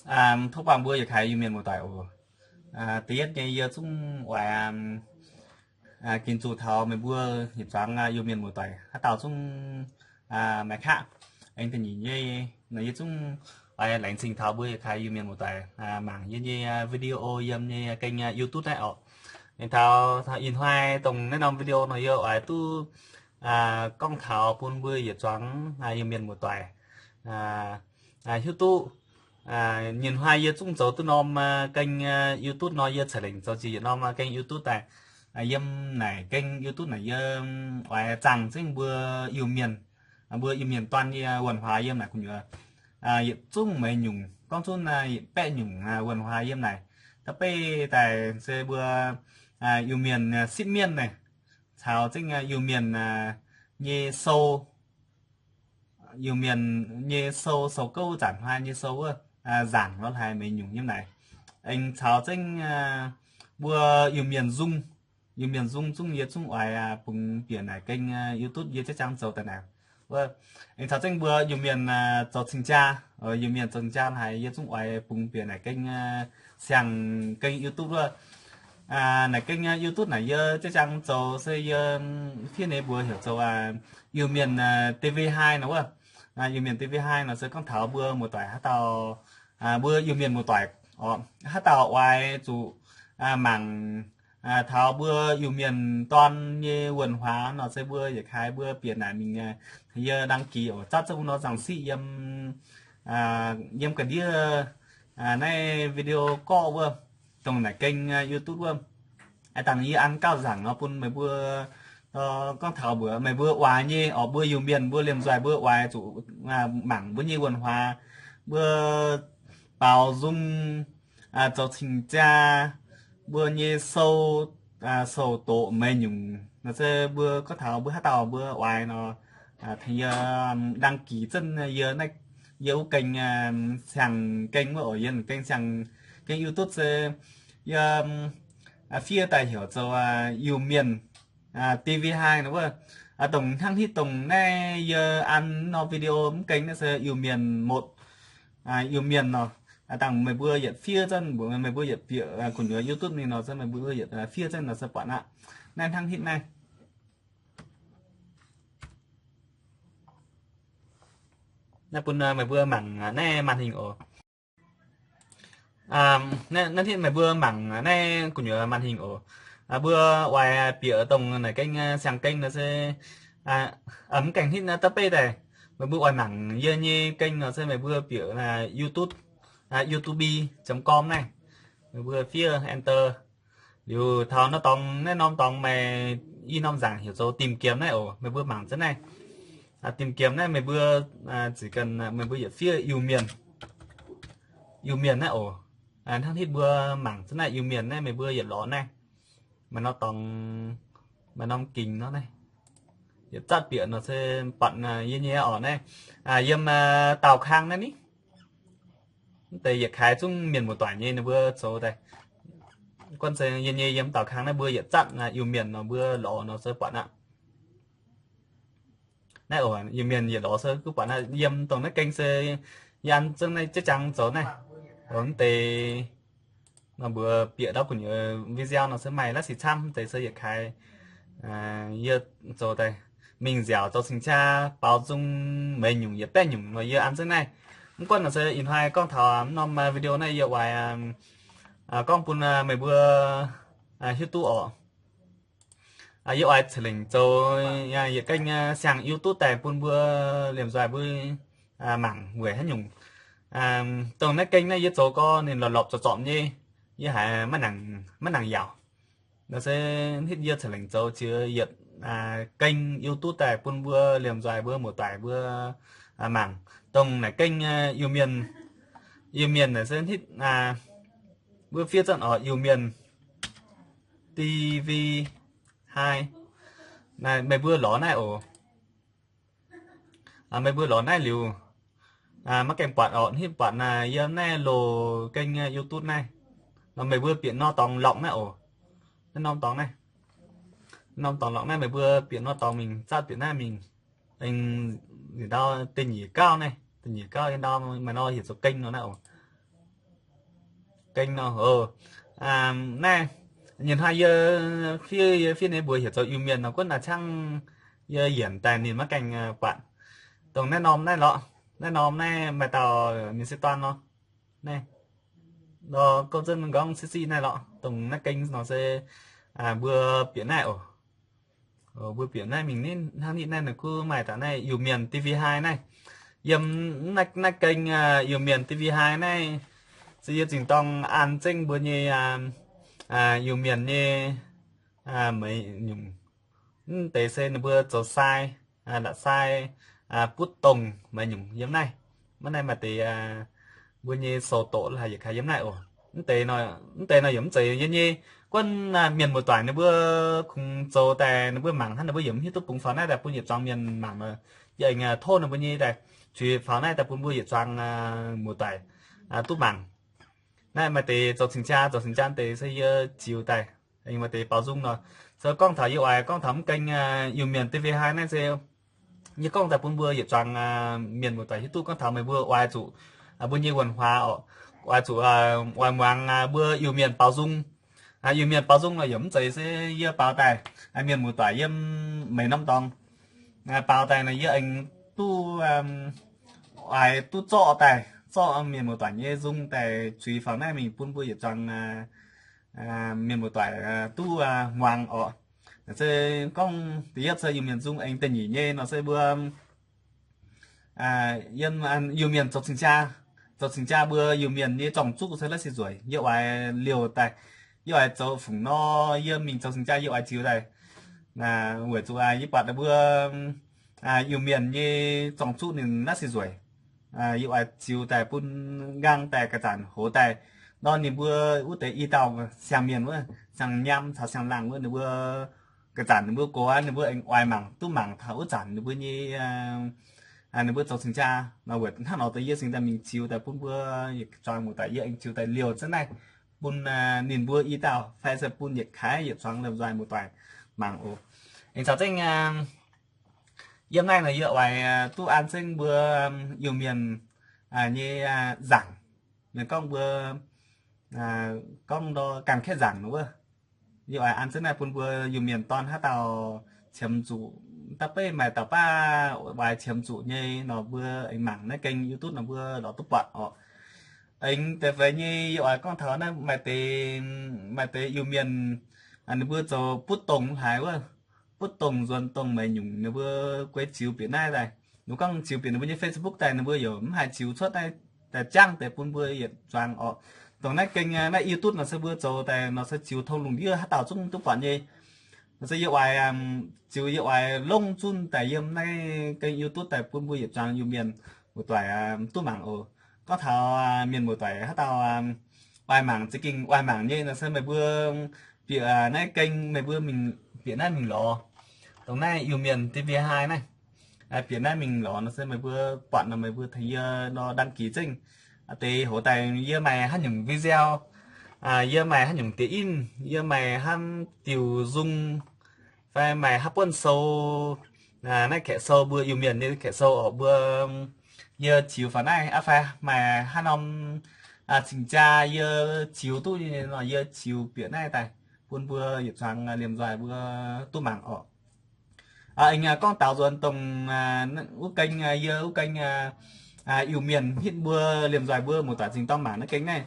Tov buangh mbuo yietc kaaix Iu-Mienh muoz-doic oc. Da'yietv nyei yie zungv oix ginv zuqc taux meih mbuo yietc zuangx Iu-Mienh muoz-doic haaix dauh zungv maaih qaqv. Aengx da'nyeic nyei nor yie zungv oix laengz zingh taux mbuo yietc kaaix Iu-Mienh muoz-doic mangc yie nyei video yiem nyei kênh YouTube naaiv oc. Aengx taux ih hnoi dongh naaiv norm video nor yie oix duqv gorngv taux bun mbuo yietc zuangx Iu-Mienh muoz-doic hiuv duqv. Nyei hnoi yie zungv zoux duqv norm kênh YouTube nor yie ceix lengc zoux jiex yietc norm kênh YouTube daaih. Yiem naaic kênh YouTube naaic yie oix zaangh zengv mbuo Iu-Mienh, mbuo Iu-Mienh dorn nyei 文化 yiem naaic gu'nyuoz yietc zungv meih nyungc gorngv zunv yietc baeqv nyungc 文化 yiem naaic. Da'beiv daaih se mbuo Iu-Mienh sipv mienv naaic caux zengv Iu-Mienh nyei sou, Iu-Mienh nyei sou, sou gouv, nzangc hnoi nyei sou wuov, nzangc lorz haic meih nyungc yiem naaic. Aengx caux zengv mbuo Iu-Mienh nzung, Iu-Mienh nzung zungv yie zungv oix bungx bieqc naaic kênh YouTube yie jiex jangv zoux daaih naaic. Aengx caux zengv mbuo Iu-Mienh zoux cing-jaa, Iu-Mienh zoux cing-jaa haic yie zungv oix bungx bieqc naaic kênh siang kênh YouTube wuov. Naaic kênh YouTube naaic yie jiex jangv zoux se yie fiev ninh mbuo heuc zoux Iu-Mienh TV hai nor wuov. Iu-Mienh TV hai nor se gorngv taux mbuo muoz-doic haaix dauh, mbuo Iu-Mienh muoz-doic oc, haaix dauh oix zuqc mangc taux mbuo Iu-Mienh dorn nyei 文化 nor se mbuo yietc kaaix mbuo bieqc naaic mingh yie đăng ký oc, zatv zengv wuov nor zaangc siqv yiem, yiem ga'ndiev naaiv video gorqv wuov, dongh naaic kênh YouTube wuov. Aa dangh yie an gauh nzaangc nor bun meih mbuo gorngv taux mbuox meih mbuo oix nyei oc, mbuo Iu-Mienh mbuo liemh nzoih mbuo oix zuqc mangc mbuo nyei 文化, mbuo baaux nzung, zoux cing-jaa, mbuo nyei sou, sou doqc meih nyungc nor se mbuo gorngv taux mbuo haaix dauh mbuo oix nor, tengx yie đăng ký zengv yie naaiv, yie wuov kênh siang kênh wuov oc, yie kênh siang kênh YouTube se yie fiev daaih heuc zoux Iu-Mienh TV hai nor wuov. Dongh hnangv hitv dongh naaiv yie an norm video mv kênh naaiv se Iu-Mienh một, Iu-Mienh nor. Dangh meih mbuo yietc fiev zengv, mbuox meih mbuo yietc bieqc gu'nyuoz YouTube ninh nor se meih mbuo yietc fiev zengv nor se buatc aqv. Naaiv hnangv hitv naaiv. Naaiv bun meih mbuo mangc naaiv màn hình oc. Naaiv hitv meih mbuo mangc naaiv gu'nyuoz màn hình oc. Mbuo oix bieqc dongh naaic kênh siang kênh nor se mv gaengh hitv naaiv da'beiv daaih. Meih mbuo oix mangc yie nyei kênh nor se meih mbuo bieqc YouTube, YouTube chấm com naaiv. Meih mbuo fiev enter. Liuz taux norm dorngx, naaiv norm dorngx maaih i norm nzaangc heuc zoux tìm kiếm naaiv oc. Meih mbuo mangc zunv naaiv. Tìm kiếm naaiv meih mbuo ziqc gan meih mbuo yietc fiev Iu-Mienh, Iu-Mienh naaiv oc. Hnangv hitv mbuo mangc zunv naaiv Iu-Mienh naaiv meih mbuo yietc lorz naaiv. Maaih norm dorngx, maaih norm gingx nor naaiv. Yietc zatv bieqc nor se buatc yie nyei oc naaiv. Yiem daaux kang naaiv ni. Mv deix yietc kaaix zungv mienh muoz-doic nyei ninh mbuo zoux daaih. Guanh se yie nyei yiem daaux kang naaiv mbuo yietc zatv Iu-Mienh nor mbuo lorz nor se buatc aqv. Naaiv oc, Iu-Mienh yietc lorz se gunv buatc aqv. Yiem dongh naaiv kênh se yie an zengv naaiv jiex jangv zoux naaiv. Mv deix nor mbuo bieqc ndau gu'nyuoz video nor se maaih la'sic camv, mv deix se yietc kaaix yie zoux daaih mingh nziaauc zoux cing-jaa baaux nzung meih nyungc yietc baeqv nyungc nor yie an zengv naaiv. Mv gunv nor se ih hnoi gorngv taux norm video naaiv yie oix gorngv bun meih mbuo hiuv duqv oc. Yie oix ceix lengc zoux yietc kênh siang YouTube daaih bun mbuo liemh nzoih mbuo mangc weic haaix nyungc. Dongh naaiv kênh naaiv yie zoux gorngv ninh lorpc lorpc zorpc zorpc nyei, yie haiz maiv nangc yaauc. Nor se hitv yie ceix lengc zoux jiex yietc kênh YouTube daaih bun mbuo liemh nzoih mbuo muoz-doic mbuo mangc. Dongh naaic kênh Iu-Mienh, Iu-Mienh naaic se hitv mbuo fiev zanc oc, Iu-Mienh TV hai. Meih mbuo lorz naaiv oc. Meih mbuo lorz naaiv liuz, maiv gaengh buatc oc, hitv buatc yiem naaiv loz kênh YouTube naaiv. Nor meih mbuo bieqc norm dorngx lorqc naaiv oc. Naaiv norm dorngx naaiv, norm dorngx lorqc naaiv meih mbuo bieqc norm dorngx mingh, zatv bieqc naaiv mingh. Aengx ndau da'nyeic gauv naaiv, da'nyeic gauv yiem ndau maaih nor heuc zoux kênh nor naaiv oc. gengh nor oc. Naaiv nyei hnoi yie fiev, yie fiev ninh mbuo heuc zoux Iu-Mienh nor, gunv a'ciangv yie yienc daaih ninh maiv gaengh buatc. Dongh naaiv norm naaiv lorqc, naaiv norm naaiv maaih dauh mienh se dorn nor, naaiv nor gouv zunv gorngv siqv siqv naaiv lorqc. Dongh naaiv gengh nor se mbuo bieqc naaiv oc. Mbuo bieqc naaiv mingh hnangv nitv naaiv, ninh kuv maaih dauh naaiv Iu-Mienh D V Hai naaiv. Yiem naaiv gengh Iu-Mienh D V Hai naaiv se yie zingh dorng an zengv mbuo nyei Iu-Mienh nyei meix nyungc. Mv deix se ninh mbuo zoux sai, la'sai, butv dongh meix nyungc yiem naaiv. Maiv naaiv maaih deix mbuo nyei sou doqc la'haic yietc kaaix yiem naaiv oc. Mv deix nor yaac mv zeiz yie nyei. Gunv mienh muoz-doic ninh mbuo kungx zoux daaih ninh mbuo mangc hnangv, ninh mbuo yaac mv hiuv duqv bungx faaux naaiv daaih bun yietc zuangx mienh mangc nor, yie aengx tov ninh mbuo nyei daaih zuiz faaux naaiv daaih bun mbuo yietc zuangx muoz-doic duqv mangc. Naaiv maaih deix zoux cing-jaa, zoux cing-jaa deix se yie ziux daaih, maaih deix baaux nzung nor. Se gorngv taux yie oix gorngv taux mv gengh Iu-Mienh D V Hai naaiv se yie gorngv daaih bun mbuo yietc zuangx mienh muoz-doic hiuv duqv. Gorngv taux meih mbuo oix zuqc mbuo nyei wuonh huaax oc, oix zuqc oix muangx mbuo Iu-Mienh baaux nzung. Iu-Mienh baaux nzung nor yaac mv zeiz se yie baaux daaih, mienh muoz-doic yiem meih norm dorngx baaux daaih nor yie aengx duqv, oix duqv zorqv daaih, zorqv mienh muoz-doic nyei nzung daaih zuiz faaux naaiv mingh bun mbuo yietc zuangx mienh muoz-doic duqv muangx oc. Se gorngv da'yietv se Iu-Mienh nzung, aengx da'nyeic nyei nor se mbuo yiem Iu-Mienh zoux cing-jaa, zoux cing-jaa mbuo Iu-Mienh nyei zorng-zuqv se la'sic nzueic. Yie oix liouh daaih, yie oix zoux fungc nor, yie mingh zoux cing-jaa yie oix ziux daaih, weic zuqc yie buatc mbuo Iu-Mienh nyei zorng-zuqv ninh la'sic nzueic. Yie oix ziux daaih bun nqaang daaih ga'zanc hoz daaih nor, ninh mbuo wuov deix i dauh siang-mienh wuov, siang-nyam caux siang-laangh wuov, ninh mbuo ga'zanc ninh mbuo gox aqv, ninh mbuo aengx oix mangc, duqv mangc taux wuov zanc ninh mbuo nyei, ninh mbuo zoux cing-jaa nor. Weic hnangv nor deix yie cingx daaih mingh ziux daaih bun mbuo yietc zuangx muoz-doic, yie aengx ziux daaih liouh zunv naaiv bun ninh mbuo i dauh fai se bun yietc kaaix yietc zuangx liemh nzoih muoz-doic mangc oc. Aengx caux zengv yiem naaiv nor yie oix duqv an zengv mbuo Iu-Mienh nyei nzaangc, mienh gorngv mbuo, gorngv ndor ganh kaeqv nzaangc nor wuov. Yie oix an zengv naaiv bun mbuo Iu-Mienh dorn haaix dauh qiemx zuqc, da'beiv maaih dauh baav oix qiemx zuqc nyei nor mbuo aengx mangc naaiv gengh YouTube nor mbuo lorz duqv buatc oc. Aengx deix feix nyei yie oix gorngv taux naaiv maaih deix, maaih deix Iu-Mienh ninh mbuo zoux butv dongh haaix wuov, butv dongh nzuonx dongh meix nyungc ninh mbuo guei ziux bieqc naaiv daaih. Ninh gorngv ziux bieqc ninh mbuo nyei Facebook daaih ninh mbuo yaac mv haih ziux cuotv naaiv daaih jangv deix bun mbuo yietc zuangx oc. Dongh naaiv gengh naaiv YouTube nor se mbuo zoux daaih nor se ziux tong lungh ndiev haaix dauh zungv duqv buatc nyei. Nor se yie oix ziux, yie oix longv zunv daaih yiem naaiv gengh YouTube daaih bun mbuo yietc zuangx Iu-Mienh muoz-doic duqv mangc oc. Gorngv taux mienh muoz-doic haaix dauh oix mangc, za'gengh oix mangc nyei nor se meih mbuo bieqc naaiv gengh, meih mbuo mingh bieqc naaiv mingh lorz dongh naaiv Iu-Mienh D V Hai naaiv. Bieqc naaiv mingh lorz nor se meih mbuo buatc nor meih mbuo tengx yie nor đăng ký zengv. Deix hoz daaih yie maaih haaix nyungc video, yie maaih haaix nyungc diex inv, yie maaih hnamv diuc nzung, fai maaih haaix buonv sou, naaiv kaeqv sou, mbuo Iu-Mienh nyei kaeqv sou oc, mbuo yie ziux faaux naaiv aqv, fai maaih haaix norm cing-jaa yie ziux duqv nyei nor yie ziux bieqc naaiv daaih bun mbuo yietc zuangx liemh nzoih mbuo duqv mangc oc. Aengx gorngv daaux nzuonx dongh wuov gengh, yie wuov gengh Iu-Mienh hitv mbuo liemh nzoih mbuo muoz-doic zingh dorng mangc naaiv gengh naaiv.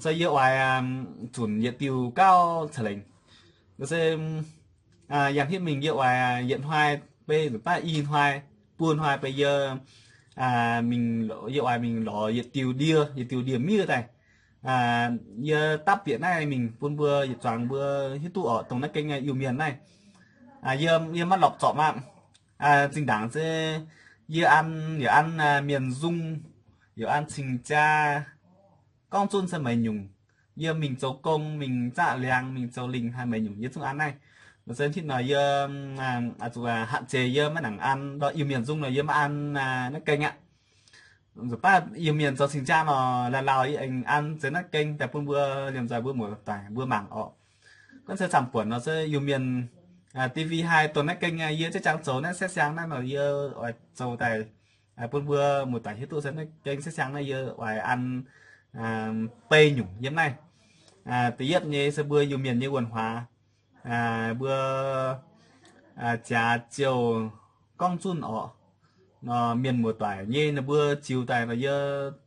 Se yie oix zunc yietc diuh gauh ca'lengc. Se yangh hitv mingh yie oix yietc hnoi bei nzunc baav i hnoi, buo hnoi bei yie mingh, yie oix mingh lorz yietc diuh ndie, yietc diuh ndie-miev daaih. Yie dapv bieqc naaiv mingh bun mbuo yietc zuangx mbuo hiuv duqv oc, dongh naaiv gengh Iu-Mienh naaiv. Yie, yie maiv lorpc zorpc aqv. Zinh ndaangc se yie an, yaac an mienh nzung, yaac an cing-jaa, gorngv zunv se meix nyungc. Yie mingh zoux gong, mingh zaqv liangx, mingh zoux lingc haaix meix nyungc yie zungv an naaiv. Nor se hitv nor yie zuqc hatc jeix yie maiv nangc an ndor Iu-Mienh nzung nor yie maiv an naaiv gengh aqv. Nzunc baav Iu-Mienh zoux cing-jaa nor, laaix lauh yie aengx an zeix naaiv gengh daaih bun mbuo liemh nzoih mbuo muoz-doic mbuo mangc oc. Gunv se camv-buonc nor se Iu-Mienh D V Hai dongh naaiv gengh yie ziex jangx zoux naaiv setv siang naaiv nor yie oix zoux daaih bun mbuo muoz-doic hiuv duqv se naaiv gengh setv siang naaiv yie oix an bei nyungc yiem naaiv. Da'yietv nyei se mbuo Iu-Mienh nyei wuonh huaax, mbuo jaax ziouc gorngv zunh orqc. Nor mienh muoz-doic nyei ninh mbuo ziux daaih nor yie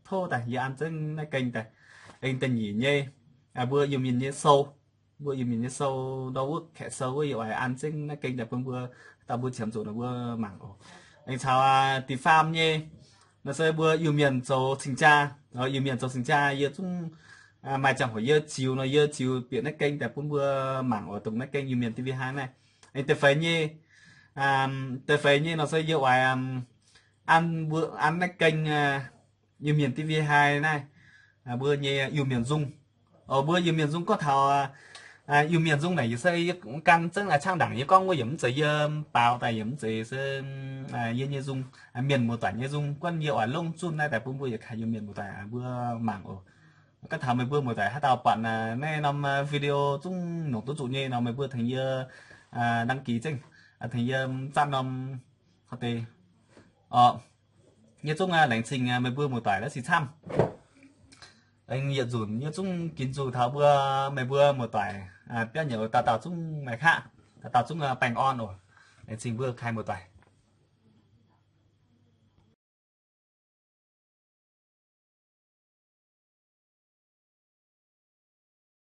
tov daaih yie an zengv naaiv gengh daaih. Aengx da'nyeic nyei, mbuo Iu-Mienh nyei sou, mbuo Iu-Mienh nyei sou, ndau wuov kaeqv sou wuov yie oix an zengv naaiv gengh daaih bun mbuo, dauh mbuo qiemx zuqc nor mbuo mangc oc. Aengx caux da'faam nyei nor se mbuo Iu-Mienh zoux cing-jaa, Iu-Mienh zoux cing-jaa yie zungv maaih ziangh hoc yie ziux nor yie ziux bieqc naaiv gengh daaih bun mbuo mangc oc, dongh naaiv gengh Iu-Mienh D V H naaiv. Aengx da'feix nyei, da'feix nyei nor se yie oix an, an naaiv gengh Iu-Mienh D V H naaiv, mbuo nyei Iu-Mienh nzung. Mbuo Iu-Mienh nzung gorngv taux Iu-Mienh nzung naaic yie se yie gan zengv cangv ndaangc yie gorngv wuov yietc mv zeiz yie baaux daaih yietc mv zeiz se yie nyei nzung, mienh muoz-doic nyei nzung. Guonv yie oix longc zunh naaiv daaih bun mbuo yietc kaaix Iu-Mienh muoz-doic mbuo mangc oc. Gorngv taux meih mbuo muoz-doic haaix dauh buatc naaiv norm video zungv nongc duqv zuqc nyei nor meih mbuo tengx yie đăng ký zengv, tengx yie zanv norm deix. Yie zungv laengz zingh meih mbuo muoz-doic la'sic camv. Aengx yietc nzunc yie zungv ginx zuqc taux mbuo, meih mbuo muoz-doic biauv nyei dauh dauh zungv maaih qaqv, dauh dauh zungv baengh orn oc. Laengz zingh mbuo kaaix muoz-doic.